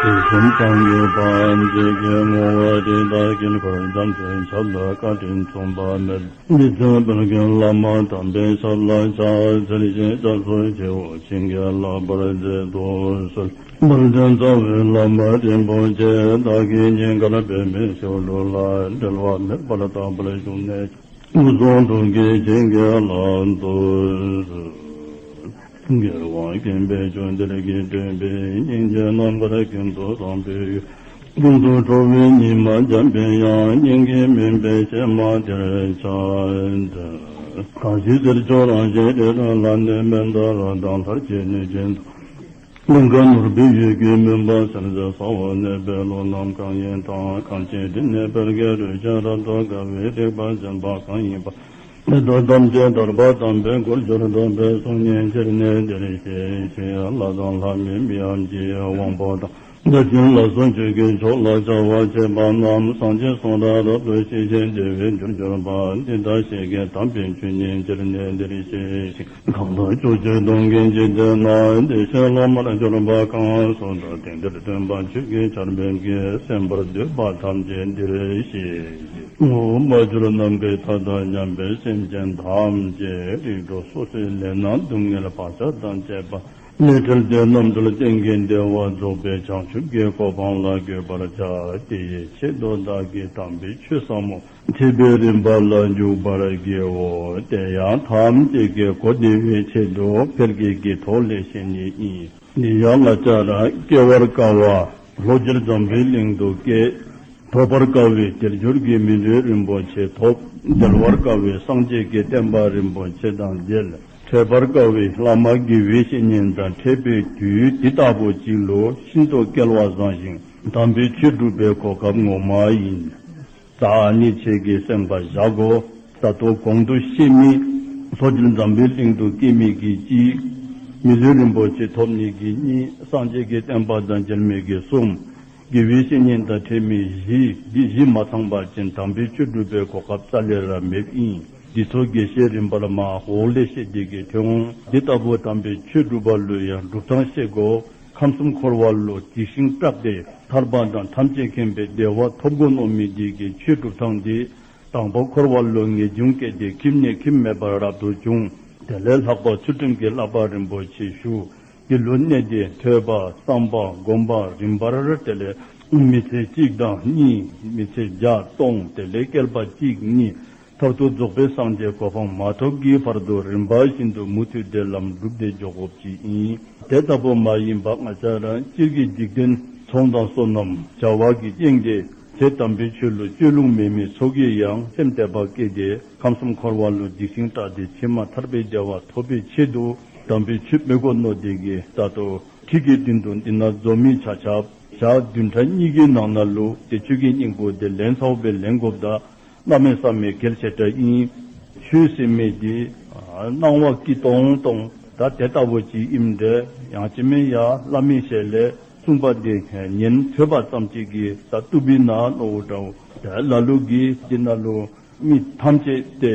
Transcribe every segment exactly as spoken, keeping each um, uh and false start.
གསུམ་ཚང་གི་བར་འཇིག་གི་བསྔོ་བ་འདི་དག་དཀྱིལ་འཁོར་འཇམ་ཅན་ཆར་དང་བཀའ་དྲིན་མཚུངས་པ་མེད། འདི་ཚེ་དཔལ་གྱི་བླ་མ་དམ་པའི་ཞབས་ལ་ཕྱག་འཚལ་ཞིང་སྐྱབས་སུ་མཆིའོ། བྱིན་གྱིས་བརླབ་པར་མཛད་དུ་གསོལ། དཔལ་ལྡན་རྩ་བའི་བླ་མ་རིན་པོ་ཆེ་བདག་གི་སྙིང་གར་འབད་མེད་ཞབས་དྲུང་ལ། འབྲལ་བ་མེད་པར་དམ་པར་བཞུགས་ནས། སྐུ་གསུང་ཐུགས་ཀྱི་བྱིན་གྱིས་བརླབ་ཏུ་གསོལ། རྒྱལ་བ་དགྱེས་པའི་མཆོག་འདིར་གྱིས་སྤྲུལ་པའི། སྙིང་རྗེ་རྣམ་དཀར་ཀུན་ཏུ་བཟང་པོའི་དབྱངས། ཀུན་ཏུ་སྤྲོ་བའི་ཉི་མ་འཇམ་པའི་དབྱངས། སྙིང་གི་མུན་པའི་གཤེད་མ་དེར་ཕྱག་འཚལ། གང་ཞིག་གསེར་མཆོག་རང་བཞིན་རི་རབ་ལ་ནི། མནྡ་ར་དང་མཐར་བྱེད་གནོད་སྦྱིན་དང་། གླིང་ག་ནོར་བུའི་འོད་ཀྱིས་མུན་པ་སེལ་མཛད། ས་འོག་ནས་འབད་ལོ་རྣམ་གང་ཡིན་དང་། གངས་ཅན་རི་ནས་དཔལ་གྱི་རོལ་ཆ་རབ་ཏུ་དགའ་བའི་རིག་པ་འཛིན་པ་གང་ཡིན་པ། མེ་ཏོག་ཐམས་ཅད་བདར་བ་དམ་པའི་སྐུར་གྱུར་ཏོ། པའི་གསུང་སྙན་ཕྱིར་ནི་འདིར་གཤེགས་ཤིག། ལྷ་དང་ལྷ་མིན་མི་འམ་ཅིག་དབང་པོ་དང་། བརྡ་བྱིན་ལ་སོགས་ཆོས་ཀྱི་མཆོག་ལ་བྱ་བ་བྱེད་པ་རྣམས། སངས་རྒྱས་གསུང་རབ་རབ་ཏུ་ཤེས་ཤིང་བདེ་བའི་རྒྱུར་གྱུར་པ། འདི་དག་ཞིང་གི་དམ་པའི་ཆོས་ཉིད་ཕྱིར་ནི་འདིར་གཤེགས་ཤིག། གང་དག་ཕྱོགས་བཅུའི་སྟོང་གི་འཇིག་རྟེན་ན། བདེ་གཤེགས་སློབ་མར་གྱུར་པ་གང་སུ་དག། དེང་འདིར་སྟོན་པ་ཆོས་ཀྱི་ཆར་འབེབས་ཀྱིས། གསན་པར་འདོད་པ་ཐམས་ཅད་འདིར་གཤེགས་ཤིག། ངོ་བོ་མ་གྱུར་ནམ་མཁའི་མཐའ་དང་མཉམ་པའི་སེམས་ཅན་ཐམས་ཅད། རིགས་དྲུག་སོ་སོའི་ལས་སྣང་སྡུག་བསྔལ་བག་ཆགས་དང་བཅས་པ། ལས་བྲལ་ཏེ་རྣམ་གྲོལ་གཏན་གྱི་བདེ་བ་རྫོགས་པའི་བྱང་ཆུབ་ཀྱི་གོ་འཕང་ལ་འགོད་པར་བྱ། དེའི་ཆེད་དུ་བདག་གིས་དམ་པའི་ཆོས་ཟབ་མོ། ཐེག་པའི་རིམ་པ་ལ་འཇུག་པར་བགྱིའོ། དེ་ཡང་ཐམས་ཅད་ཀྱི་གོ་བདེ་བའི་ཆེད་དུ་ཕལ་སྐད་ཀྱི་ཐོག་ལས་བཤད་ནི་ཨིན། འདི་ཡང་ང་བཅས་ར་སྐྱེ་བར་དཀའ་བ་ལྷོ་རྒྱུད་འཛམ་བུའི་གླིང་དུ་སྐྱེས། ཐོབ་པར་དཀའ་བའི་དལ་འབྱོར་གྱི་མི་ལུས་རིན་པོ་ཆེ་ཐོབ། མཇལ་བར་དཀའ་བའི་སངས་རྒྱས་ཀྱི་བསྟན་པ་རིན་པོ་ཆེ་དང་མཇལ། འཕྲད་པར་དཀའ་བའི་བླ་མ་དགེ་བའི་བཤེས་གཉེན་དང་འཕྲད་པའི་དུས་འདི་ལྟ་བུ་ཅིག་ལུ་ཤིན་ཏུ་སྐལ་བ་བཟང་ཞིང་དམ་པའི་ཆོས་སྒྲུབ་པའི་གོ་སྐབས་ངོ་མ་ཨིན། ད་ཨ་ནི་ཁྱེད་ཀྱིས་སེམས་པར་བཞག་དགོ། ད་ལྟོ་གོང་དུ་བཤད་མི་ལྷོ་རྒྱུད་འཛམ་བུའི་གླིང་དུ་སྐྱེས་མི་གིས་གཅིག། མི་ལུས་རིན་པོ་ཆེ་ཐོབ་ནི་གིས་གཉིས། སངས་རྒྱས་ཀྱི་བསྟན་པ་དང་མཇལ་མི་གིས་གསུམ། དགེ་བའི་བཤེས་གཉེན་དང་འཕྲད་མི་བཞི། འདི་བཞི་མ་ཚང་པ་ཅིན་དམ་པའི་ཆོས་སྒྲུབ་པའི་གོ་སྐབས་རྩ་ལས་ར་མེདཔ་ཨིན། འདི་ཚུ་རྒྱས་བཤད་རིམ་པར་མར་འོག་ལས་བཤད་དེ་གིས་ཐོན་འོང་། འདི་ལྟ་བུ་དམ་པའི་ཆོས་སྒྲུབ་པ་ལུ་ཡང་སྒྲུབ་ཐངས་ཤེས་དགོ། ཁམས་གསུམ་འཁོར་བ་ལུ་འཇིགས་ཤིང་སྐྲག་སྟེ་ཐར་པ་དང་ཐམས་ཅད་མཁྱེན་པའི་བདེ་བ་ཐོབ་དགོ་མནོ་མི་འདི་གིས་ཆོས་སྒྲུབ་ཐངས་འདི། དང་པོ་འཁོར་བ་ལུ་ངེས་འབྱུང་སྐྱེས་ཏེ་ཁྱིམ་ནས་ཁྱིམ་མེད་པར་རབ་ཏུ་བྱུང་། དེ་ལས་ལྷག་པར་ཚུལ་ཁྲིམས་ཀྱི་བསླབ་པ་རིན་པོ་ཆེ་ཞུ། དེ་ལུ་གནས་ཏེ་ཐོས་པ་བསམ་པ་སྒོམ་པ་རིམ་པར་དེ་ལས་མི་ཚེ་གཅིག་དང་གཉིས། མི་ཚེ་བརྒྱ་སྟོང་། དེ་ལས་བསྐལ་པ་གཅིག་གཉིས། མཐར་ཐུག་རྫོགས་པའི་སངས་རྒྱས་གོ་འཕང་མ་ཐོབ་ཀྱི་བར་དུ་རིམ་པ་བཞིན་དུ་མུ་མཐུད་དེ་ལམ་སྒྲུབ་སྟེ་འགྱོ་དགོཔ་ཅིག་ཨིན། དེ་ལྟ་བུ་མ་ཡིན་པར་ང་བཅས་ར་སྤྱིར་གྱི་འཇིག་རྟེན་ཚོང་དང་སོ་ནམ་བྱ་བ་གི་རྐྱེན་གྱིས་ཚེ་དམ་པའི་ཆོས་ལུ་སྤྱོད་ལོང་མེད་མི་ཚུ་གིས་ཡང་སེམས་དད་པ་བསྐྱེད་དེ་ཁམས་གསུམ་འཁོར་བ་ལུ་འཇིགས་ཤིང་སྐྲག་སྟེ་ཕྱི་མ་ཐར་པའི་བདེ་བ་ཐོབ་པའི་ཆེད་དུ་དམ་པའི་ཆོས་སྨྲ་དགོ་མནོ་དེ་གིས་ད་ལྟོ་ཁྲི་གི་མདུན་དུ་འདི་ནང་འཛོམས་མི་ཆ་ཁྱབ་ཞག་བདུན་ཕྲག་གཉིས་ཀྱི་ནང་ན་ལུ་དེ་ཆོས་ཀྱི་སྙིང་པོ་དེ་ལེན་ཚརཝ་སྦེ་ལེན་དགོཔ་ད་གནམ་མེད་ས་མེད་གལ་ཆེ་དྲགས་ཨིན། ཆོས་ཟེར་མི་འདི་ཨ་སྣང་བ་སྐྱིད་ཏོང་ཏོ་ད་དེ་ལྟ་བུ་ཅིག་ཨིནམ་འདྲས། ཡང་ཅིན་མིན་ཡང་བླ་མའི་ཞལ་ལས་གསུངས་པ་འདི་ཉན་ཐོས་པ་ཙམ་ཅིག་གིས་ད་བཏུབ་པས་ན་མནོཝ་འདྲཝ། ད་ལ་ལུ་གིས་འདི་ནང་ལུ་མི་ཐམས་ཅད་དེ་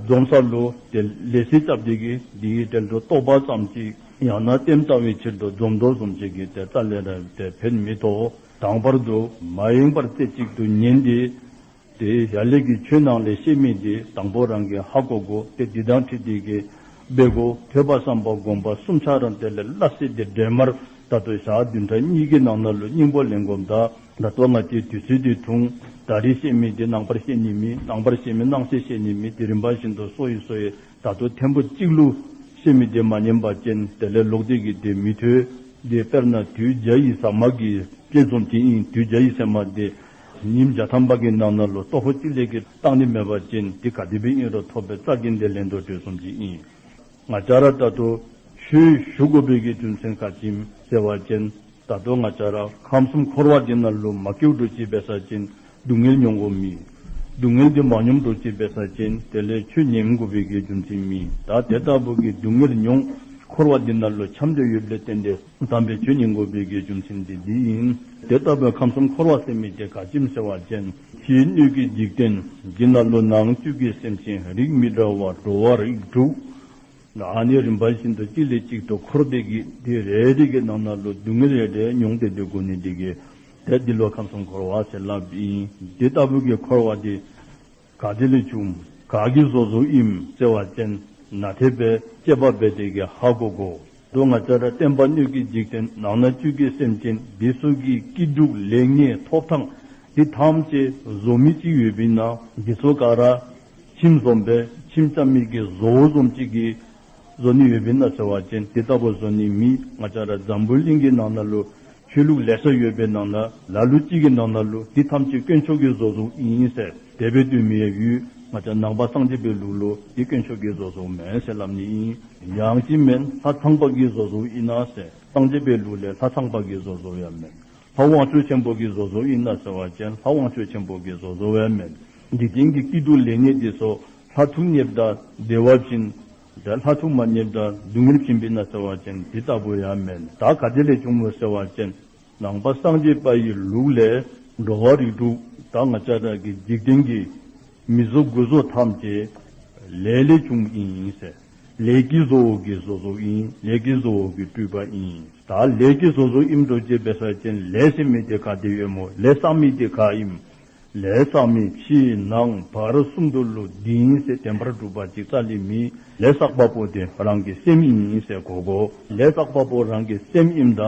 འཛོམས་ས་ལུ་དེ་ལས་སྲིད་རྐྱབ་སྟེ་གིས་འདི་གི་དོན་དུ་རྟོགས་པ་ཙམ་ཅིག་ཡང་ན་ལྟདམོ་ལྟ་བའི་ཕྱིར་དུ་འཛོམས་དོ་བཟུམ་ཅིག་གིས་དེ་རྩ་ལས་ར་དེ་ཕན་མི་ཐོགས། དང་པར་དུ་མ་ཡེངས་པར་རྩེ་གཅིག་ཏུ་ཉན་ཏེ་དེ་ཡར་ལས་ཀྱི་ཆོས་ནང་ལས་བཤད་མི་འདི་དང་པོ་རང་གིས་ཧ་གོ་དགོ། དེ་འདི་དང་འཁྲིལ་ཏེ་གིས་འབད་དགོ། ཐོས་པ་བསམ་པ་སྒོམ་པ་གསུམ་ཆ་ར་དེ་ལས་སླ་བསྲེ་སྟེ་འདྲེས་མར་ད་ལྟོ་ཞག་བདུན་ཕྲག་གཉིས་ཀྱི་ནང་ན་ལུ་སྙིང་པོ་ལེན་དགོཔ་ད་ད་ལྟོ་ང་བཅས་དུས་ཚོད་འདི་ཐུང་། ད་རིས་བཤད་མི་འདི་ནངས་པར་བཤད་ནི་མེད། ནངས་པར་བཤད་མི་གནངས་ཚེ་བཤད་ནི་མེད། དེ་རིམ་པ་བཞིན་དུ་སོ་ཡི་སོ་ཡི་ད་ལྟོ་ཐེངས་པོ་གཅིག་ལུ་བཤད་མི་འདི་མ་ཉན་པ་ཅིན་དེ་ལས་ལོག་སྟེ་གིས་དེ་མི་ཐོས། དེ་དཔེར་ན་དུས་བརྒྱ་ཡི་ཟ་མ་གི་དཔེ་བཟུམ་ཅིག་ཨིན། དུས་བརྒྱ་ཡི་ཟ་མ་འདི་ཉིནམ་བརྒྱ་ཐམ་པ་གི་ནང་ན་ལུ་ལྟོ་ཕོ་གཅིག་ལས་ཀྱི་བཏང་ནི་མེད་པ་ཅིན་དེ་ག་དེ་སྦེ་ཨིན་རུང་ཐོབ་པའི་རྩ་འགེངས་ཏེ་ལེན་དོ་དེ་བཟུམ་ཅིག་ཨིན། ང་བཅས་ར་ད་ལྟོ་ཆོས་ཞུ་དགོ་པའི་གི་རྒྱུ་མཚན་ག་ཅི་ཨིནམ་ཟེར་བ་ཅིན་ད་ལྟོ་ང་བཅས་ར་ཁམས་གསུམ་འཁོར་བ་འདི་ནང་ལུ་མ་སྐྱེཝ་འགྱོ་ཅི་འབད་ས་ཅིན་སྡུག་བསྔལ་མྱོང་དགོཔ་མེད། སྡུག་བསྔལ་འདི་མ་མྱོངམ་འགྱོ་ཅི་འབད་ས་ཅིན་དེ་ལས་ཆོས་ཉན་དགོ་པའི་གི་རྒྱུ་མཚན་མེད། ད་དེ་ལྟ་བུ་གི་སྡུག་བསྔལ་མྱོང་འཁོར་བ་འདི་ནང་ལུ་འཁྱམས་ཏེ་ཡོདཔ་ལས་བརྟེན་ཏེ་དམ་པའི་ཆོས་ཉན་དགོ་པའི་གི་རྒྱུ་མཚན་འདི་འདི་ཨིན། དེ་ལྟ་བུ་ཁམས་གསུམ་འཁོར་བ་ཟེར་མི་འདི་ག་ཅི་ཨིནམ་ཟེར་བ་ཅིན་ཕྱིའི་སྣོད་ཀྱི་འཇིག་རྟེན་འདི་ནང་ལུ་ནང་བཅུད་ཀྱི་སེམས་ཅན་རིགས་མི་འདྲ་བ་འགྲོ་བ་རིགས་དྲུག་ཨ་ནི་རིམ་པ་བཞིན་དུ་གཅིག་ལས་གཅིག་ཏུ་འཁོར་ཏེ་གི་དེ་རེ་རེ་གི་ནང་ན་ལུ་སྡུག་བསྔལ་རེ་རེ་མྱོང་སྟེ་སྡོད་དགོ་ནི་དེ་གིས་ཏེ་འདི་ལུ་ཁམས་གསུམ་འཁོར་བ་ཟེར་སླབ་ཨིན། དེ་ལྟ་བུ་གི་འཁོར་བ་དེ་ག་ཏེ་ལས་བྱུངམ་ག་གིས་བཟོ་བཟོཝ་ཨིནམ་ཟེར་བ་ཅིན་ནན་ཏན་སྦེ་དཔྱད་པ་འབད་དེ་གི་ཧ་གོ་དགོ། ད་ང་བཅས་ར་བསྟན་པ་སྣོད་ཀྱི་འཇིག་རྟེན་ནང་ན་བཅུད་ཀྱི་སེམས་ཅན་འདི་ཚུ་གི་སྐྱིད་སྡུག་ལེགས་ཉེས་ཐོབ་ཐངས་འདི་ཐམས་ཅད་བཟོ་མི་ཅིག་ཡོདཔ་ཨིན་ན་འདི་ཚུ་ག་ར་ཁྱིམ་བཟུམ་སྦེ་ཁྱིམ་བཅའ་མི་གི་བཟོ་བཟུམ་ཅིག་གིས་བཟོ་ནི་ཡོདཔ་ཨིན་ན་ཟེར་བ་ཅིན་དེ་ལྟ་བུ་བཟོ་ནི་མེད། ང་བཅས་ར་འཛམ་བུ་གླིང་གི་ནང་ན་ལུ་ཆོས་ལུགས་ལེ་ཤ་ཡོད་པའི་ནང་ན་ལ་ལུ་ཅིག་གི་ནང་ན་ལུ་འདི་ཐམས་ཅད་དཀོན་མཆོག་གིས་བཟོ་བཟོཝ་ཨིན་ཟེར། དེ་སྦེ་སྡོད་མི་ཡང་ཡོད། ང་བཅས་ནང་པ་སངས་རྒྱས་པའི་ལུགས་ལུ་འདི་དཀོན་མཆོག་གིས་བཟོ་བཟོཝ་མེན་ཟེར་སླབ་ནི་ཨིན། ཡང་ཅིན་མེན་ལྷ་ཚངས་པ་གིས་བཟོ་བཟོཝ་ཨིན་ན་ཟེར། སངས་རྒྱས་པའི་ལུགས་ལས་ལྷ་ཚངས་པ་གིས་བཟོ་བཟོཝ་ཡང་མེན། ལྷ་དབང་ཕྱུག་ཆེན་པོ་གིས་བཟོ་བཟོཝ་ཨིན་ན་ཟེར་བ་ཅིན་ལྷ་དབང་ཕྱུག་ཆེན་པོ་གིས་བཟོ་བཟོཝ་ཡང་མེན། འཇིག་རྟེན་གྱི་སྐྱིད་སྡུག་ལེགས་ཉེས་འདི་ཚུ་ལྷ་ཐུགས་མཉེསཔ་ད་བདེ་བ་བྱིན། ད་ལྷ་ཐུགས་མ་མཉེསཔ་ད་སྡུག་བསྔལ་བྱིནམ་ཨིན་ན་ཟེར་བ་ཅིན་འདི་ལྟ་བུ་ཡང་མེན། ད་ག་ཏེ་ལས་བྱུངམ་སྨོ་ཟེར་བ་ཅིན་ནང་པ་སངས་རྒྱས་པ་ཡི་ལུགས་ལས་འགྲོ་བ་རིགས་དྲུག་ད་ང་བཅས་ར་གི་འཇིག་རྟེན་གྱི་མི་བཟོ་དགུ་བཟོ་ཐམས་ཅད་ལས་ལས་བྱུངམ་ཨིན་ཟེར། ལས་ཀྱི་བཟོ་བོ་གིས་བཟོ་བཟོཝ་ཨིན། ལས་ཀྱི་བཟོ་བོ་གི་སྤྲུལ་པ་ཨིན། ད་ལས་ཀྱི་བཟོ་བཟོཝ་ཨིནམ་འདྲཝ་ཅིག་འབད་ས་ཅིན་ལས་ཟེར་མི་དེ་ག་ཏེ་ཡོད་སྨོ། ལས་བསགས་མི་དེ་ག་ཨིནམ། ལས་བསགས་མི་ཕྱི་ནང་བར་གསུམ་དུ་ལུ་འདི་ཨིན་ཟེར་བདེན་པར་གྲུབ་པ་ཅིག་རྩ་ལས་མེད། ལས་བསགས་པ་པོ་དེ་རང་གི་སེམས་ཨིན་ཟེར་གོ་དགོ། ལས་བསགས་པ་པོ་རང་གི་སེམས་ཨིནམ་ད་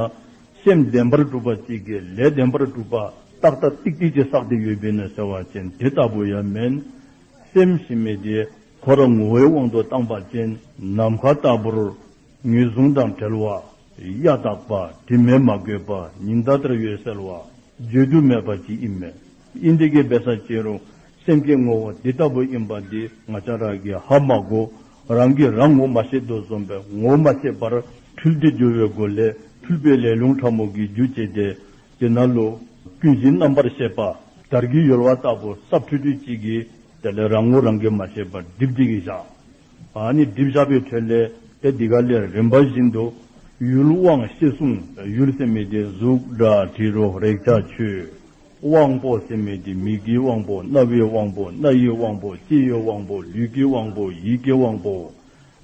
སེམས་བདེན་པར་གྲུབ་པ་ཅིག་གིས་ལས་བདེན་པར་གྲུབ་པ་ཏག་ཏག་ཏིག་ཏིག་ཅིག་བསགས་ཏེ་ཡོདཔ་ཨིན་ན་ཟེར་བ་ཅིན་དེ་ལྟ་བུ་ཡང་མེན། སེམས་ཟེར་མི་དེ་ཁོ་ར་ངོ་བོའི་དབང་དུ་བཏང་པ་ཅིན་ནམ་མཁའ་ལྟ་བུར་ངོས་བཟུང་དང་བྲལ་བ། གཡའ་དག་པ། དྲི་མས་མ་གོས་པ། ཉི་ཟླ་ལྟར་འོད་གསལ་བ། བརྗོད་དུ་མེད་པ་ཅིག་ཨིན་མས། ཨིན་དེ་གིས་འབད་ས་ཅི་རུང་སེམས་ཀྱི་ངོ་བོ་འདི་ལྟ་བུ་ཨིནམ་འདི་ང་བཅས་ར་གིས་ཧ་མ་གོ། རང་གིས་རང་ངོ་མ་ཤེས་དོ་བཟུམ་སྦེ་ངོ་མ་ཤེས་པར་འཁྲུལ་ཏེ་འགྱོ་བའི་སྒོ་ལས་འཁྲུལ་པའི་ལས་རླུང་ཕྲ་མོ་གིས་རྒྱུ་བྱས་ཏེ་དེ་ནང་ལུ་ཀུན་གཞི་རྣམ་པར་ཤེས་པ་དར་གྱི་ཡོལ་བ་ལྟ་བུ་སྲབ་ཁྲུ་ཁྲུ་ཅིག་གིས་དེ་ལས་རང་ངོ་རང་གིས་མ་ཤེས་པར་སྒྲིབ་སྟེ་གི་བཞག། ཨ་ནི་སྒྲིབ་བཞག་པའི་ཁྲོད་ལས་ཏེ་འདི་ག་ལས་རིམ་པ་བཞིན་དུ་ཡུལ་དབང་ཤེས་གསུམ། ཡུལ་ཟེར་མི་དེ་གཟུགས་སྒྲ་དྲི་རོ་རེག་བྱ་ཆོས། དབང་པོ་ཟེར་མི་དེ་མིག་གི་དབང་པོ། རྣ་བའི་དབང་པོ། སྣ་ཡི་དབང་པོ། ལྕེ་ཡི་དབང་པོ། ལུས་ཀྱི་དབང་པོ། ཡིད་ཀྱི་དབང་པོ།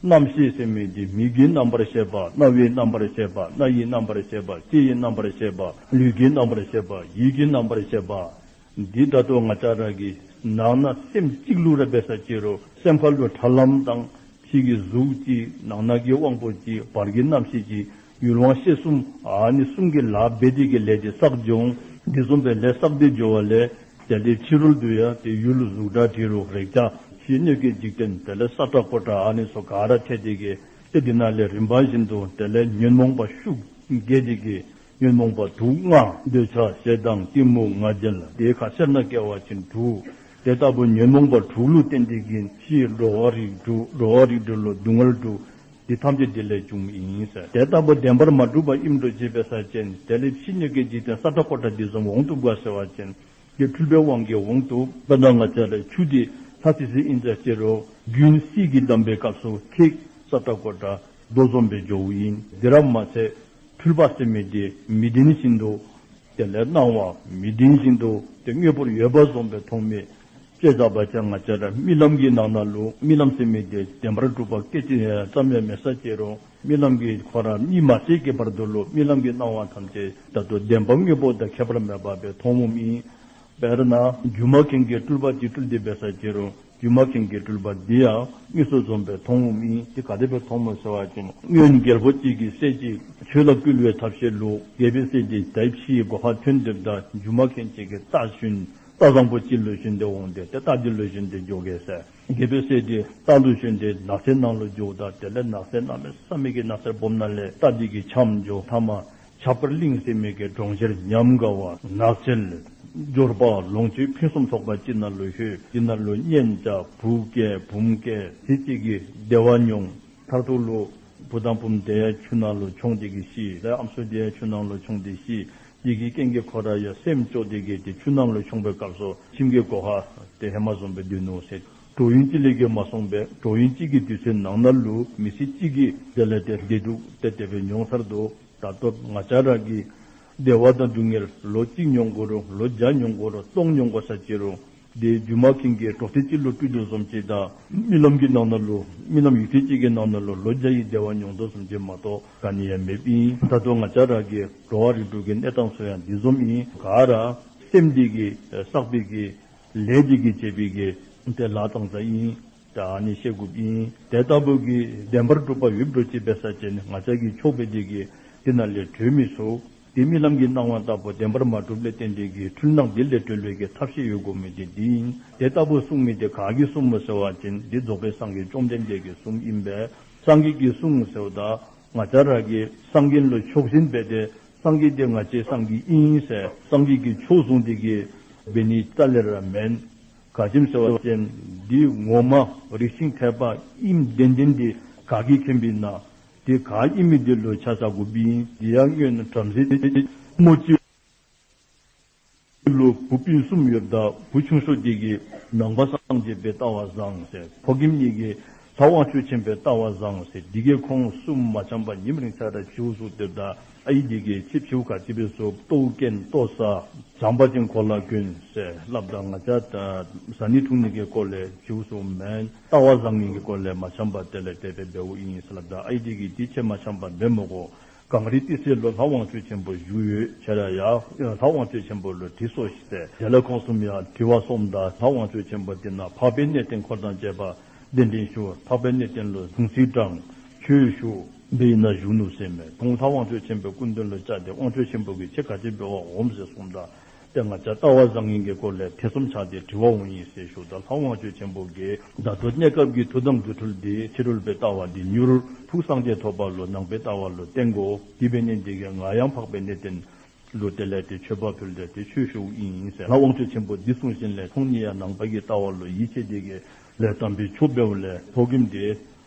རྣམ་ཤེས་ཟེར་མི་དེ་མིག་གི་རྣམ་པར་ཤེས་པ། རྣ་བའི་རྣམ་པར་ཤེས་པ། སྣ་ཡི་རྣམ་པར་ཤེས་པ། ལྕེ་ཡི་རྣམ་པར་ཤེས་པ། ལུས་ཀྱི་རྣམ་པར་ཤེས་པ། ཡིད་ཀྱི་རྣམ་པར་ཤེས་པ། འདི་ད་ལྟོ་ང་བཅས་ར་གི་ནང་ན་སེམས་གཅིག་ལུ་ར་འབད་ས་ཅི་རུང་སེམས་ཁ་ལུ་ཁྲ་ལམ་དང་ཕྱི་གི་གཟུགས་ཅིག་ནང་ན་གི་དབང་པོ་ཅིག་བར་གྱི་རྣམ་ཤེས་ཅིག་ཡུལ་དབང་ཤེས་གསུམ་ཨ་ནི་གསུམ་གྱི་ལཱ་འབད་དེ་གི་ལས་དེ་བསགས་འགྱོ་འོང་། འདི་བཟུམ་སྦེ་ལས་བསགས་ཏེ་འགྱོ་བ་ལས་དེ་ལས་ཕྱི་རོལ་དུ་ཡང་ཏེ་ཡུལ་གཟུགས་སྒྲ་དྲི་རོ་རེག་བྱ་ཕྱི་སྣོད་ཀྱི་འཇིག་རྟེན་དེ་ལས་ས་ཁྲ་ཀོ་ཁྲ་ཨ་ནི་ཚུ་ག་ར་ཐལ་ཏེ་གི་ཏེ་འདི་ནང་ལས་རིམ་པ་བཞིན་དུ་དེ་ལས་ཉོན་མོངས་པ་ཤུགས་རྒྱས་ཏེ་གི་ཉོན་མོངས་པ་དུག་ལྔ། འདོད་ཆགས་ཞེ་སྡང་གཏི་མུག་ང་རྒྱལ། དེ་ཁ་སེར་སྣ་སྐྱེ་བ་ཅིན་དྲུག། དེ་ལྟ་བུ་ཉོན་མོངས་པ་དྲུག་ལུ་བརྟེན་ཏེ་གི་ཕྱི་འགྲོ་བ་རིགས་དྲུག། འགྲོ་བ་རིགས་དྲུག་ལུ་སྡུག་བསྔལ་དྲུག། འདི་ཐམས་ཅད་དེ་ལས་བྱུངམ་ཨིན་ཟེར། དེ་ལྟ་བུ་བདེན་པར་མ་གྲུབ་པ་ཨིནམ་འདྲཝ་ཅིག་འབད་ས་ཅིན་དེ་ལས་ཕྱི་སྣོད་ཀྱི་འཇིག་རྟེན་ས་ཁྲ་ཀོ་ཁྲ་འདི་བཟུམ་འོང་བཏུབ་ག་ཟེར་བ་ཅིན་དེ་འཁྲུལ་པའི་དབང་གིས་འོང་བཏུབ། དཔེར་ན་ང་བཅས་ར་ཆུ་འདི་ལྷ་སི་སི་ཨིན་ཟེར་ཅི་རུང་རྒྱུན་བསིལ་གྱིས་བསྡམས་པའི་སྐབས་སུ་ཁེགས་ས་ཁྲ་ཀོ་ཁྲ་རྡོ་བཟུམ་སྦེ་འགྱོཝ་ཨིན། དེ་ར་མ་ཚད་འཁྲུལ་པ་ཟེར་མི་དེ་མི་བདེན་བཞིན་དུ་དེ་ལས་སྣང་བ་མི་བདེན་བཞིན་དུ་ཏེ་དངོས་པོར་ཡོད་པ་བཟུམ་སྦེ་མཐོང་མི། དཔེ་བཞག་པ་ཅིན་ང་བཅས་ར་རྨི་ལམ་གྱི་ནང་ན་ལུ་རྨི་ལམ་ཟེར་མི་དེ་བདེན་པར་གྲུབ་པ་སྐད་ཅིག་ཙམ་ཡང་མེད་ས་ཅི་རུང་རྨི་ལམ་གྱི་ཁོ་ར་གཉིད་མ་སད་ཀྱི་བར་དུ་ལུ་རྨི་ལམ་གྱི་སྣང་བ་ཐམས་ཅད་ད་ལྟོ་བདེན་པ་དངོས་པོ་དང་ཁྱད་པར་མེད་པ་སྦེ་མཐོང་འོངམ་ཨིན། དཔེར་ན་སྒྱུ་མ་མཁན་གྱིས་སྤྲུལ་པ་ཅིག་སྤྲུལ་ཏེ་འབད་ས་ཅི་རུང་སྒྱུ་མ་མཁན་གྱི་སྤྲུལ་པ་འདི་ཡང་དངོས་སུ་བཟུམ་སྦེ་མཐོང་འོངམ་ཨིན། དེ་ག་དེ་སྦེ་མཐོང་སྨོ་ཟེར་བ་ཅིན་སྔོན་རྒྱལ་པོ་ཅིག་གི་སྲས་ཅིག་ཆོས་ལ་བསྐུལ་བའི་ཐབས་ཤེས་ལུ་རྒྱལ་པོའི་སྲས་དེ་ད་ཕྱིའི་སྒོ་ཁར་ཐོན་ཏེ་ད་སྒྱུ་མ་མཁན་ཅིག་གི་རྟ་ཞོན་རྟ་བཟང་པོ་ཅིག་ལུ་ཞོན་ཏེ་འོང་སྟེ་ཏེ་རྟ་དེ་ལུ་ཞོན་ཏེ་འགྱོ་གེ་ཟེར། རྒྱལ་པོའི་སྲས་དེ་རྟ་ལུ་ཞོན་ཏེ་ནགས་ཚལ་ནང་ལུ་འགྱོཝ་ད་དེ་ལས་ནགས་ཚལ་གནམ་མེད་ས་མེད་ཀྱི་ནགས་ཚལ་སྦོམ་ནང་ལས་རྟ་དེ་གིས་འཁྱམས་འགྱོ། མཐའ་མ་ཆབ་དཀར་གླིང་ཟེར་མི་གི་གྲོང་ཁྱེར་ཉམས་དགའ་བ་ནགས་ཚལ་འབྱོར་པ་ལོངས་སྤྱོད་ཕུན་སུམ་ཚོགས་པ་ཅིག་ནང་ལུ་ལྷོད། དེ་ནང་ལུ་གཉེན་བཅའ་བུ་སྐྱེས་བུམོ་སྐྱེས་དེ་ཅིག་གིས་བདེ་བ་མྱོང་། མཐར་ཐུག་ལུ་བུ་དང་བུམོ་དེ་ཡང་ཆུ་ནང་ལུ་མཆོངས་ཏེ་གི་ཤི། ད་ཨམ་སྲུ་དེ་ཡང་ཆུ་ནང་ལུ་མཆོངས་ཏེ་ཤི། དེ་གི་རྐྱེན་གྱིས་ཁོ་ར་ཡང་སེམས་སྐྱོ་སྟེ་གི་ཏེ་ཆུ་ནང་ལུ་མཆོངས་པའི་སྐབས་སུ་ཁྱིམ་གྱི་སྒོ་ཁར་ཏེ་ཧེ་མ་བཟུམ་སྦེ་སྡོད་ནུག་ཟེར། དུས་ཡུན་གཅིག་ལས་ཀྱི་མ་སོང་པས། དུས་ཡུན་གཅིག་གི་དུས་ཚོད་ནང་ན་ལུ་མི་ཚེ་གཅིག་གི་དེ་ལས་ཏེ་བདེ་སྡུག་ཏེ་དེ་སྦེ་མྱོང་ཚར་དོ། ད་ལྟོ་ང་བཅས་ར་གི་བདེ་བ་དང་སྡུག་བསྔལ་ལོ་གཅིག་མྱོང་དགོ་རུང་ལོ་བརྒྱ་མྱོང་དགོ་རུང་སྟོང་མྱོང་དགོ་ས་ཅི་རུང་ དེ་སྒྱུ་མ་མཁན་གྱིས་གྲོགས་དེ་གཅིག་ལུ་སྤྲུལ་དོ་བཟུམ་ཅིག་དང་རྨི་ལམ་གྱི་ནང་ན་ལུ་རྨི་ལམ་ཡུད་ཙམ་ཅིག་གི་ནང་ན་ལུ་ལོ་བརྒྱ་ཡི་བདེ་བ་མྱོང་དོ་བཟུམ་ཅིག་མ་གཏོགས་ག་ནི་ཡང་མེདཔ་ཨིན། ད་ལྟོ་ང་བཅས་ར་གི་འགྲོ་བ་རིགས་དྲུག་གི་གནས་སྟངས་ཚུ་ཡང་འདི་བཟུམ་ཨིན། ག་ར་སེམས་འདི་གིས་བསགས་པའི་གི་ལས་འདི་གིས་བྱས་པའི་གི་ཏེ་ལཱ་བཏང་ས་ཨིན། ད་ཨ་ནི་ཤེས་དགོཔ་ཨིན། དེ་ལྟ་བུ་གི་བདེན་པར་གྲུབ་པ་ཡོདཔ་འགྱོ་ཅི་འབད་ས་ཅིན་ང་བཅས་ཀྱིས་ཆོག་པའི་འདི་གིས་འདི་ནང་ལས་གྲོལ་མི་ཚུགས། ཏེ་རྨི་ལམ་གྱི་སྣང་བ་ལྟ་བུ་བདེན་པར་མ་གྲུབ་ལས་བརྟེན་ཏེ་གི་འཁྲུལ་སྣང་འདི་ལས་གྲོལ་བའི་གི་ཐབས་ཤེས་ཡོད་དགོ་མི་འདི་འདི་ཨིན། དེ་ལྟ་བུ་གསུངས་མི་འདི་ག་གིས་གསུངསམ་སྨོ་ཟེར་བ་ཅིན་འདི་རྫོགས་པའི་སངས་རྒྱས་བཅོམ་ལྡན་འདས་ཀྱིས་གསུངསམ་ཨིན་པས། སངས་རྒྱས་ཀྱིས་གསུངསམ་ཟེརཝ་ད་ང་བཅས་ར་གིས་སངས་རྒྱས་ལུ་ཆོག་ཤེས་འབད་དེ་སངས་རྒྱས་འདི་ང་བཅས་སངས་རྒྱས་ཨིན་ཟེར་སངས་རྒྱས་ཀྱི་ཆོས་གསུངས་འདི་གིས་འབད་ནི་རྩ་ལས་ར་མེན། ག་ཅི་སྨོ་ཟེར་བ་ཅིན་འདི་ངོ་མ་རིགས་ཤིང་འཐད་པ་ཨིནམ་བདེན་བདེན་འདི་ག་གིས་མཁྱེན་པས་ན། དེ་ག་ཨིན་མི་དེ་ལུ་ཆ་བཞག་དགོཔ་ཨིན། དེ་ཡང་སྔོན་བྲམ་ཟེ་དེ་མོ་ཅིག་ལུ་བུ་སྤུན་གསུམ་ཡོདཔ་ད་བུ་ཆུང་ཤོས་དེ་གིས་ནང་པ་སངས་རྒྱས་པའི་ལྟ་བ་བཟང་ཟེར། ཕོ་རྒནམ་གཉིས་ཀྱིས་ལྷ་དབང་ཕྱུག་ཆེན་པོའི་ལྟ་བ་བཟང་ཟེར། དེ་གིས་ཁོང་གསུམ་མ་འཆམ་པར་ཉིནམ་རེ་ཆ་ར་བྱིའུ་གསོ་སྡོདཔ་ད་ཨའི་དེ་གིས་ཁྱོད་བྱིའུ་ག་ཅི་སྦེ་གསོཝ། ལྟོཝ་བཀྱེས་ལྟོ་ཟ། བྱམས་པ་ཅིན་གོ་ལ་གྱོན་ཟེར་སླབ་ད་ང་བཅས་ད་བཟའ་ནི་འཐུང་ནི་གི་སྐོར་ལས་བྱིའུ་གསོཝ་མེན། ལྟ་བ་བཟང་ནི་གི་སྐོར་ལས་མ་འཆམ་པར་དེ་ལས་དེ་སྦེ་འབདཝ་ཨིན་ཟེར་སླབ་ད་ཨའི་དེ་གིས་དེ་ཁྱོད་མ་འཆམ་པར་འབད་མི་དགོ། གངས་རི་ཏི་སེ་ལུ་ལྷ་དབང་ཕྱུག་ཆེན་པོ་བཞུགས་ཡོད། ཁྱོད་ར་ཡར་ལྷ་དབང་ཕྱུག་ཆེན་པོ་ལུ་དྲི་སོང་ཟེར། དེ་ལས་ཁོང་གསུམ་ཡང་དྲི་བར་སོངམ་ད་ལྷ་དབང་ཕྱུག་ཆེན་པོ་དེ་ནང་འཕགས་པའི་གནས་བརྟན་འཁོར་དང་བཅས་པ་གདན་འདྲེན་ཞུ། འཕགས་པའི་གནས་བརྟན་ལུ་གཟུངས་གསོལ་དྲང་ཆོས་ཞུ། དེ་ནང་བཞུགས་ནུག་ཟེར་མས། ཁོང་ལྷ་དབང་ཕྱུག་ཆེན་པོའི་སྐུ་མདུན་ལུ་བཅར་ཏེ་དབང་ཕྱུག་ཆེན་པོ་གིས་ཁྱོད་ག་ཅི་འབད་བར་འོངམ་ཟེར་གསུངམ་ད་ཏེ་ང་བཅས་ལྟ་བ་བཟང་ངན་གྱི་སྐོར་ལས་ཐེ་ཚོམ་ཆགས་ཏེ་དྲི་བར་འོངམ་ཨིན་ཟེར་ཞུཝ་ད་ལྷ་དབང་ཕྱུག་ཆེན་པོ་གིས་ད་ལྟོ་གནས་སྐབས་ཀྱི་མཐུ་དང་དུས་འཁྲུལ་འདི་ཕྱི་རོལ་པའི་ལྟ་བ་འདི་མྱུར་ཕུགས་སངས་རྒྱས་ཐོབ་པ་ལུ་ནང་པའི་ལྟ་བ་ལུ་བརྟེན་དགོ། དེ་འབད་ནི་འདི་གིས་ང་ཡང་འཕགས་པའི་གནས་བརྟན་ལུ་དེ་ལས་ཏེ་མཆོད་པ་ཕུལ་ཏེ་ཏེ་ཆོས་ཞུཝ་ཨིན་ཟེར། ལྷ་དབང་ཕྱུག་ཆེན་པོ་འདི་གསུངས་ཞིནམ་ལས་ཁོང་གཉིས་ཡང་ནང་པ་གི་ལྟ་བ་ལུ་ཡིད་ཆེས་ཏེ་གི་ལས་དམ་པའི་ཆོས་འབདཝ་ལས་ཕོ་རྒནམ་དེ་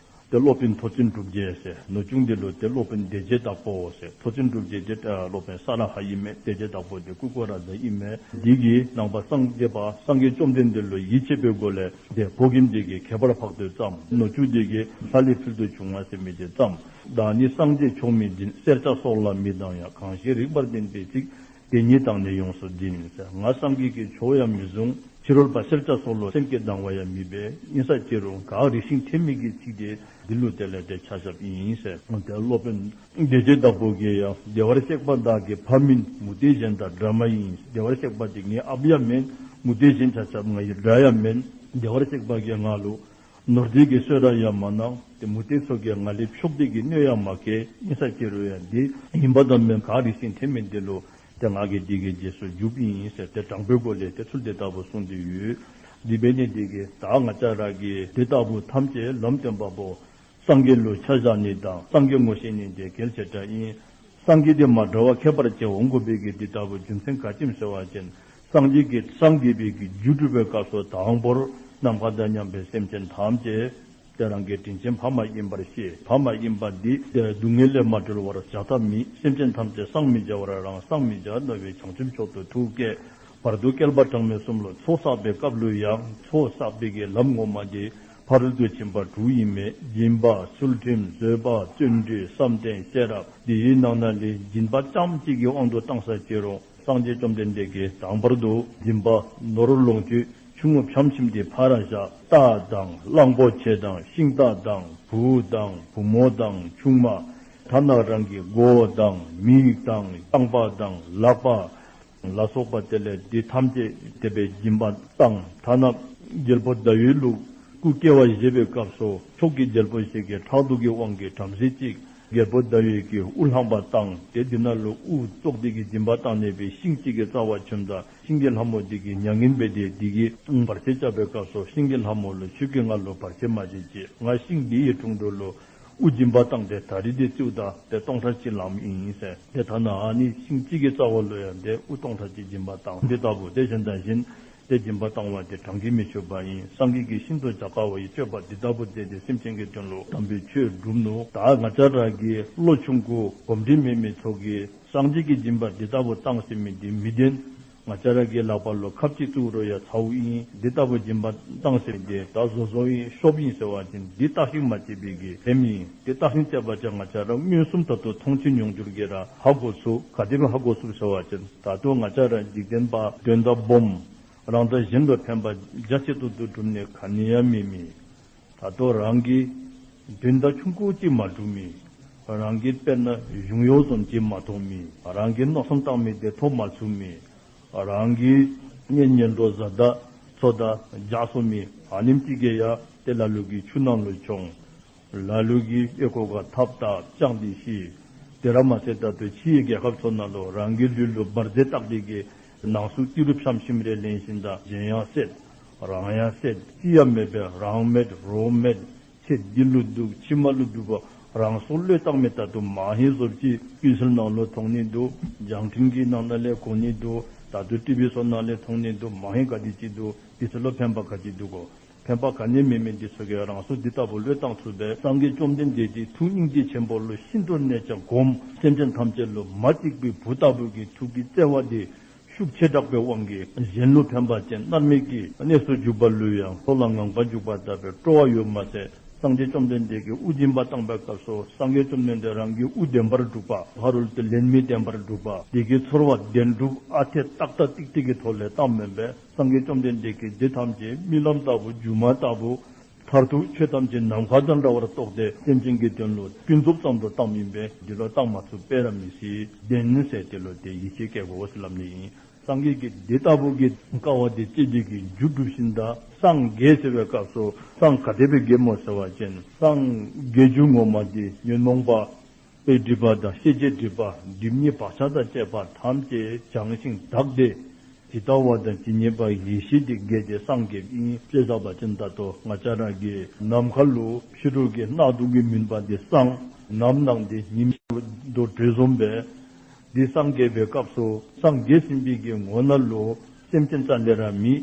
ཏེ་སློབ་དཔོན་མཐོ་བཙུན་གྲུབ་རྗེ་ཟེར། ནུ་གཅུང་དེ་ལུ་ཏེ་སློབ་དཔོན་བདེ་བྱེད་བདག་པོ་ཟེར། མཐོ་བཙུན་གྲུབ་རྗེ་དེ་ཏེ་སློབ་དཔོན་ས་ར་ཧ་ཨིན་མས། བདེ་བྱེད་བདག་པོ་དེ་ཀུ་ཀུ་ར་ཛ་ཨིན་མས། འདི་གིས་ནང་པ་སངས་རྒྱས་པ་སངས་རྒྱས་བཅོམ་ལྡན་འདས་ལུ་ཡིད་ཆེས་པའི་སྒོ་ལས་ཏེ་ཕོ་རྒནམ་དེ་གིས་ཁྱད་པར་འཕགས་བསྟོད་བརྩམས། ནུ་གཅུང་དེ་གིས་ལྷ་ལས་ཕུལ་དུ་བྱུང་བ་ཟེར་མི་དེ་བརྩམས། བདག་ནི་སངས་རྒྱས་མཆོག་མི་འཛིན། སེར་སྐྱ་སོགས་ལ་མི་སྡང་ཡང་། གང་ཞིག་རིགས་པ་ལྡན་པའི་ཚིག་དེ་ཉིད་དང་ནི་ཡོངས་སུ་འཛིན་ཟེར། ང་སངས་རྒྱས་ཀྱི་ཆོས་ཡང་མི་བཟུང་། ཕྱི་རོལ་པ་སེར་སྐྱ་སོགས་ལུ་སེམས་བསྐྱེད་སྡང་བ་ཡང་མི་འབད། ཨིན་ས་ཅི་རུང་ག་རིགས་ཤིང་འཐད་མི་གི་ཚིག་དེ་འདི་ལུ་དེ་ལས་ཏེ་ཆ་བཞགཔ་ཨིན་ཟེར། ཏེ་སློབ་དཔོན་བདེ་བྱེད་བདག་པོ་གིས་ཡང་བདེ་བར་གཤེགས་པ་བདག་གི་ཕ་མིན། མུ་སྟེགས་གཞན་དང་འདྲ་མ་ཡིན། བདེ་བར་གཤེགས་པ་དེ་ངེའི་ཨཔ་ཡང་མེན། མུ་སྟེགས་གཞན་ཆ་ཁྱབ་ང་གི་དགྲ་ཡང་མེན། བདེ་བར་གཤེགས་པ་གིས་ང་ལུ་ནོར་རྫས་ཀྱི་གསོལ་རས་ཡང་མ་གནང་། ཏེ་མུ་སྟེགས་ཚུ་གིས་ང་ལས་ཕྱུགཔོ་དེ་གི་སྣོད་ཡང་མ་ཁེལ། ཨིན་ས་ཅི་རུང་ཡང་འདི་ཨིན་པ་དང་མེན་ག་རིགས་ཤིང་འཐད་མི་དེ་ལུ་ཏེ་ང་གིས་འདི་གི་རྗེས་སུ་འཇུགཔ་ཨིན་ཟེར་ཏེ་དྲང་པོའི་སྒོ་ལས་ཏེ་ཚུལ་དེ་ལྟ་བུ་གསུངས་ཏེ་ཡོད། འདི་འབད་ནི་འདི་གིས་ད་ང་བཅས་ར་གིས་འདི་ལྟ་བུ་ཐམས་ཅད་ལམ་སྟོན་པ་པོ་སངས་རྒྱས་ལུ་ཆ་བཞག་ནི་དང་སངས་རྒྱས་ངོ་ཤེས་ནི་དེ་གལ་ཆེ་དྲགས་ཨིན། སངས་རྒྱས་དེ་མ་འདྲ་བ་ཁྱད་པར་ཅན་འོང་དགོ་པའི་གི་འདི་ལྟ་བུ་རྒྱུ་མཚན་ག་ཅི་སྨོ་ཟེར་བ་ཅིན་སངས་རྒྱས་ཀྱིས་སངས་རྒྱས་པའི་གི་རྒྱུ་སྒྲུབ་པའི་སྐབས་སུ་དང་པོར་ནམ་མཁའ་དང་མཉམ་པའི་སེམས་ཅན་ཐམས་ཅད་དེ་རང་གི་དྲིན་ཅན་ཕ་མ་ཨིན་པར་ཤེས། ཕ་མ་ཨིན་པ་འདི་སྡུག་བསྔལ་ལས་མ་གྲོལ་བར་བཞག་ཐབས་མེད། སེམས་ཅན་ཐམས་ཅད་སངས་མི་རྒྱ་བར་རང་སངས་མི་རྒྱ་ནོ་བའི་བྱང་ཆུབ་མཆོག་ཏུ་ཐུགས་བསྐྱེད། བར་དུ་བསྐལ་པ་གྲངས་མེད་གསུམ་ལུ་ཚོགས་བསགས་པའི་སྐབས་ལུ་ཡང་ཚོགས་བསགས་པའི་གི་ལམ་ངོ་མ་འདི་ཕ་རོལ་ཏུ་ཕྱིན་པ་དྲུག་ཨིན་མས། སྦྱིན་པ་ཚུལ་ཁྲིམས་བཟོད་པ་བརྩོན་འགྲུས་བསམ་གཏན་ཤེས་རབ། འདི་ཡི་ནང་ན་ལས་སྦྱིན་པ་ཙམ་ཅིག་གི་དབང་དུ་བཏང་ས་ཅི་རུང་སངས་རྒྱས་བཅོམ་ལྡན་འདས་ཀྱིས་དང་པར་དུ་སྦྱིན་པ་ནོར་ལོངས་སྤྱོད་ཆུང་ངུ་ཕྱམ་ཕྱིམ་དེ་ཕར་བཞག། རྟ་དང་གླང་པོ་ཆེ་དང་ཤིང་རྟ་དང་བུ་དང་བུ་མོ་དང་ཆུང་མ་ཐ་ན་རང་གི་མགོ་དང་མིག་དང་རྐང་པ་དང་ལག་པ་ལ་སོགས་པ་དེ་ལས་འདི་ཐམས་ཅད་དེ་སྦེ་སྦྱིན་པ་བཏང་། ཐ་ན་རྒྱལ་པོ་ཟླ་འོད་ལུ་སྐུ་སྐྱེ་བ་བཞེས་པའི་སྐབས་སུ་ཕྱོགས་ཀྱི་རྒྱལ་པོ་ཞིག་གིས་ཕྲག་དོག་གི་དབང་གིས་བྲམ་ཟེ་ཅིག་རྒྱལ་པོ་ཟླ་འོད་ཀྱི་དབུ་ལྷམ་པ་བཏང་སྟེ་འདི་ནང་ལུ་དབུ་བཙུགས་ཏེ་གི་སྦྱིན་པ་བཏང་ནི་སྦེ་ཤིང་ཅིག་གི་རྩ་བར་བྱོནམ་ད་ཤིང་གི་ལྷ་མོ་འདི་གིས་མྱ་ངན་འབད་དེ་འདི་གི་བར་ཆད་རྐྱབ་པའི་སྐབས་སུ་ཤིང་གི་ལྷ་མོ་ལུ་ཁྱོད་ཀྱིས་ང་ལུ་བར་ཆད་མ་བྱེད་ཅིག། ང་ཤིང་འདི་ཡི་དྲུང་དུ་ལུ་དབུ་སྦྱིན་པ་བཏང་སྟེ་ད་རིས་འདི་བཙུགས་ད་ཏེ་སྟོང་ཕྲག་གཅིག་ལངམ་ཨིན་ཟེར། ཏེ་ཐ་ན་ཨ་ནི་ཤིང་གཅིག་གི་རྩ་བ་ལུ་ཡང་ཏེ་དབུ་སྟོང་ཕྲག་གཅིག་སྦྱིན་པ་བཏང་། འདི་ལྟ་བུ་ཏེ་གཞན་དང་གཞན་ཏེ་སྦྱིན་པ་བཏང་བ་དེ་བགྲང་གིས་མི་ཆོད་པ་ཨིན། སངས་རྒྱས་ཀྱིས་ཤིན་ཏུ་བྱ་དཀའ་བ་ཡི་སྤྱོད་པ་འདི་ལྟ་བུ་མཛད་དེ་སེམས་ཅན་གྱི་དོན་ལུ་དམ་པའི་ཆོས་བསྒྲུབས་ནུག། ད་ང་བཅས་ར་གི་བློ་ཆུང་ཀུ་གོམས་འདྲིས་མེད་མི་ཚུ་གིས་སངས་རྒྱས་ཀྱིས་སྦྱིན་པ་འདི་ལྟ་བུ་བཏང་ཟེར་མི་འདི་མི་བདེན། ང་བཅས་ར་གི་ལག་པ་ལུ་ཁབ་ཅིག་བཙུགས་རུང་ཡང་ཚཝ་ཨིན། འདི་ལྟ་བུ་སྦྱིན་པ་བཏང་ཟེར་མི་འདི་ད་བཟོ་བཟོཝ་ཨིན་ཤོབ་ཨིན་ཟེར་བ་ཅིན་འདི་བརྟག་ཞིབ་མ་བྱས་པའི་གི་ལན་ཨིན། འདི་བརྟག་ཞིབ་བྱས་པ་ཅིན་ང་བཅས་ར་མངོན་སུམ་ད་ལྟོ་མཐོང་ཆོས་མྱོང་འགྱུར་གྱིས་ར་ཧ་གོ་ཚུགས། ག་དེ་སྦེ་ཧ་གོ་ཚུགས་ཟེར་བ་ཅིན་ད་ལྟོ་ང་བཅས་ར་འཇིག་རྟེན་པ་དོན་དག་སྦོམ་ རང་དང་གཞན་ལུ་ཕན་པ་རྒྱ་ཆེ་ཏོག་ཏོ་སྒྲུབ་ནི་ག་ནི་ཡང་མེད་མི། ད་ལྟོ་རང་གི་དོན་དག་ཆུང་ཀུ་ཅིག་མ་སྒྲུབ་མི། རང་གི་དཔེར་ན་གཞུང་གཡོག་བཟུམ་ཅིག་མ་ཐོབ་མི། རང་གི་མནོ་བསམ་བཏང་མི་དེ་ཐོབ་མ་ཚུགས་མི། རང་གི་གཉེན་ཉེ་འགྲོ་བཟའ་ཟླ་ཚུ་དང་རྒྱགས་སོང་མི། ཨ་ནེམ་ཅིག་གིས་ཡང་ཏེ་ལ་ལུ་གིས་ཆུ་ནང་ལུ་མཆོངས། ལ་ལུ་གིས་ཨོལ་ལྐོག་ཁར་ཐགཔ་བཏགས་བཅག་སྟེ་ཤི། དེ་ར་མ་ཚད་ད་ལྟོ་ཕྱི་ཡི་རྒྱལ་ཁབ་ཚུ་ནང་ལུ་རང་གི་ལུས་ལུ་འབར་རྫས་བཏགས་ཏེ་གིས་ནང་གསུག་ཏི་རུ་ཤམ་ཤིམ་རེ་ལེན་ཞིནམ་ད་གཞན་ཡང་བསད། རང་ཡང་བསད། ཅི་ཡང་མེད་པའི་རང་མེད་རོགས་མེད། ཚེ་འདི་ལུ་སྡུག་ཕྱི་མ་ལུ་སྡུག་པ། རང་སྲོག་བློས་བཏང་མི་ད་ལྟོ་མ་ཧེ་བཟོ་བཅོས་ཀུན་གསལ་ནང་ལུ་མཐོང་ནི་འདུག། རྒྱང་འཕྲིན་གྱི་ནང་ན་ལས་གོ་ནི་འདུག། ད་ལྟོ་ཊི་བི་ཚུ་ནང་ལས་མཐོང་ནི་འདུག། མ་ཧེ་ག་དེ་ཅིག་འདུག། དེ་ཚུ་ལུ་ཕན་པ་ག་ཅི་འདུག་གོ། ཕན་པ་ག་ནི་མེད་མི་འདི་ཚུ་གིས་རང་སྲོག་འདི་ལྟ་བུ་བློས་བཏང་ཚུགས་པས། སངས་རྒྱས་བཅོམ་ལྡན་འདས་ཀྱི་ཐུགས་སྙིང་རྗེ་ཆེན་པོ་ལུ་ཤིན་ཏུ་ནས་ཀྱང་གོམས། སེམས་ཅན་ཐམས་ཅད་ལུ་མ་གཅིག་པའི་བུ་ལྟ་བུ་གི་ཐུགས་ཀྱི་བརྩེ་བ་འདི་ཤུགས་ཆེ་དྲགས་པའི་དབང་གིས་གཞན་ལུ་ཕན་པ་ཅིན་མནར་མེད་ཀྱི་གནས་སུ་འཇུག་པ་ལུ་ཡང་མཚོ་ལ་ངང་པ་འཇུག་པ་ལྟ་བུའི་སྤྲོ་བ་ཡོད་མ་ཚད། སངས་རྒྱས་བཅོམ་ལྡན་འདས་ཀྱིས་དབུ་སྦྱིན་པ་བཏང་པའི་སྐབས་སུ་སངས་རྒྱས་བཅོམ་ལྡན་འདས་རང་གི་དབུ་བདེན་པར་བསྒྲུབས་པ། ཕ་རོལ་ཏུ་ལེན་མི་བདེན་པར་བསྒྲུབས་པ། དེ་གི་ཚོར་བ་བདེན་གྲུབ་ཨ་འཐས་ཏག་ཏག་ཏིག་ཏིག་གི་ཐོག་ལས་བཏངམ་མེན་པས། སངས་རྒྱས་བཅོམ་ལྡན་འདས་ཀྱིས་འདི་ཐམས་ཅད་རྨི་ལམ་ལྟ་བུ་སྒྱུ་མ་ལྟ་བུ་མཐར་ཐུག་ཆོས་ཐམས་ཅད་ནམ་མཁའ་དང་འདྲ་བར་རྟོགས་ཏེ་སེམས་ཅན་གྱི་དོན་ལུ་ཀུན་རྫོབ་ཙམ་དུ་བཏངམ་ཨིན་པས། འདི་ལུ་བཏང་མ་ཚུགས་པས་ར་མི་སྲིད། བདེན་ཟེར་དེ་ལུ་ཏེ་ཡིད་ཆེས་བསྐྱེད་དགོ་ཟེར་སླབ་ནི་ཨིན། སངས་རྒྱས་ཀྱིས་འདི་ལྟ་བུ་གི་དཀའ་བ་འདི་སྤྱད་དེ་གིས་རྒྱུ་སྒྲུབ་ཞིནམ་ད་སངས་རྒྱས་ཟེར་བའི་སྐབས་སུ་སངས་ག་དེ་སྦེ་རྒྱས་སྨོ་ཟེར་བ་ཅིན་སངས་རྒྱས་རྒྱུ་ངོ་མ་འདི་ཉོན་མོངས་པ་པའི་སྒྲིབ་པ་དང་ཤེས་བྱའི་སྒྲིབ་པ་སྒྲིབ་གཉིས་བག་ཆགས་དང་བཅས་པ་ཐམས་ཅད་བྱང་ཞིང་དག་སྟེ་ཇི་ལྟ་བ་དང་ཇི་སྙེད་པ་ཡེ་ཤེས་དེ་རྒྱས་ཏེ་སངས་རྒྱསཔ་ཨིན། དཔེ་བཞག་པ་ཅིན་ད་ལྟོ་ང་བཅས་ར་གི་ནམ་མཁའ་ལུ་ཕྱི་རུ་གི་གནག་དུང་གི་མུན་པ་འདི་སངས། ནམ་ནངས་འདི་ཉིམ་ཤར་དོ་འདྲཝ་བཟུམ་སྦེ་འདི་སངས་རྒྱས་པའི་སྐབས་སུ་སངས་རྒྱས་ཟིན་པའི་གི་ངོ་ན་ལུ་སེམས་ཅན་རྩ་ལས་ར་མེད།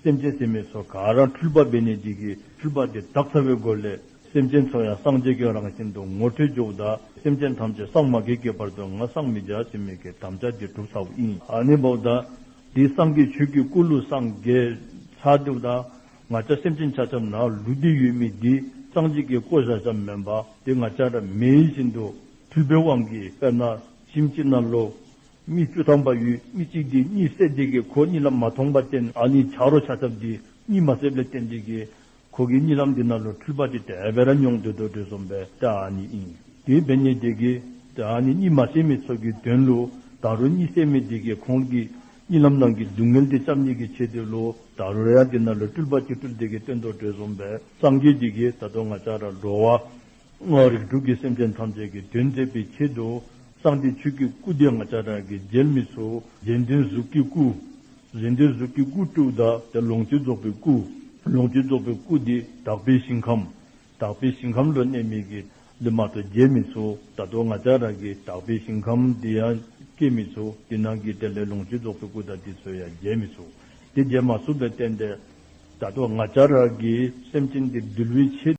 སེམས་ཅན་ཟེར་མི་ཚུ་ག་ར་འཁྲུལ་པ་འབད་ནི་དེ་གིས་འཁྲུལ་པ་དེ་དག་ཚར་བའི་སྒོ་ལས་སེམས་ཅན་ཚུ་ཡང་སངས་རྒྱས་ཀྱི་རང་བཞིན་དུ་ངོ་འཕྲོད་འགྱོཝ་ད་སེམས་ཅན་ཐམས་ཅད་སངས་མ་རྒྱས་ཀྱི་བར་དུ་ང་སངས་མི་རྒྱ་ཟེར་མི་གི་དམ་བཅའ་དེ་གྲུབ་ཚརཝ་ཨིན། ཨ་ནི་འབདཝ་ད་དེ་སངས་རྒྱས་ཆོས་ཀྱི་སྐུ་ལུ་སངས་རྒྱས་ཚར་དོཝ་ད་ང་བཅས་སེམས་ཅན་ཆ་ཁྱབ་ནང་ལུས་ཏེ་ཡོད་མི་དེ་སངས་རྒྱས་ཀྱིས་བཀོ་བཞག་བཞགཔ་མེན་པར་དེ་ང་བཅས་ར་མེད་བཞིན་དུ་འཁྲུལ་པའི་དབང་གིས། དཔེར་ན་ཁྱིམ་གཅིག་ནང་ལུ་མི་བཅུ་ཐམ་པ་ཡོད། མི་གཅིག་དེ་གཉིད་སད་དེ་གིས་ཁོ་གཉིད་ལམ་མ་མཐོང་པ་ཅིན་ཨ་ནི་ཆ་རོགས་ཆ་ཁྱབ་དེ་གཉིད་མ་སདཔ་ལས་བརྟེན་ཏེ་གིས་ཁོ་གི་གཉིད་ལམ་དེ་ནང་ལུ་འཁྲུལ་པ་དེ་དེ་སྦེ་ར་མྱོང་སྡོད་དོ་འདྲཝ་བཟུམ་སྦེ་ད་ཨ་ནི་ཨིན། དེ་འབད་ནི་དེ་གིས་ད་ཨ་ནི་གཉིད་མ་སད་མི་ཚུ་གི་དོན་ལུ་ད་རུང་གཉིད་སད་མི་དེ་གིས་ཁོང་གི་གཉིད་ལམ་ནང་གི་སྡུག་བསྔལ་དེ་བཅོམ་ནི་གི་ཆེད་དུ་ལུ་ད་རུང་ཡང་དེ་ནང་ལུ་འཁྲུལ་པ་ཅིག་སྤྲུལ་ཏེ་གིས་སྟོན་དོ་འདྲཝ་བཟུམ་སྦེ་སངས་རྒྱས་དེ་གིས་ད་ལྟོ་ང་བཅས་ར་འགྲོ་བ་རིགས་དྲུག་གི་སེམས་ཅན་ཐམས་ཅད་ཀྱི་དོན་མཛད་པའི་ཆེད་དུ་སངས་རྒྱས་ཆོས་ཀྱི་སྐུ་དེ་ང་བཅས་ར་གིས་མཇལ་མི་ཚུགས། གཞན་དོན་གཟུགས་ཀྱི་སྐུ། གཞན་དོན་གཟུགས་ཀྱི་སྐུ་སྤྲུལཝ་ད་དེ་ལོངས་སྤྱོད་རྫོགས་པའི་སྐུ། ལོངས་སྤྱོད་རྫོགས་པའི་སྐུ་དེ་དག་པའི་ཞིང་ཁམས། དག་པའི་ཞིང་ཁམས་ལུ་གནས་མི་གི་ལུ་མ་གཏོགས་མཇལ་མི་ཚུགས། ད་ལྟོ་ང་བཅས་ར་གིས་དག་པའི་ཞིང་ཁམས་དེ་ཡང་སྐྱེ་མི་ཚུགས། དེ་ནང་གི་དེ་ལས་ལོངས་སྤྱོད་རྫོགས་པའི་སྐུ་དང་དེ་ཚུ་ཡང་མཇལ་མི་ཚུགས། དེ་མཇལ་མ་ཚུགསཔ་ལས་བརྟེན་ཏེ་ད་ལྟོ་ང་བཅས་ར་གིས་སེམས་ཅན་དེ་འདུལ་བའི་ཆེད་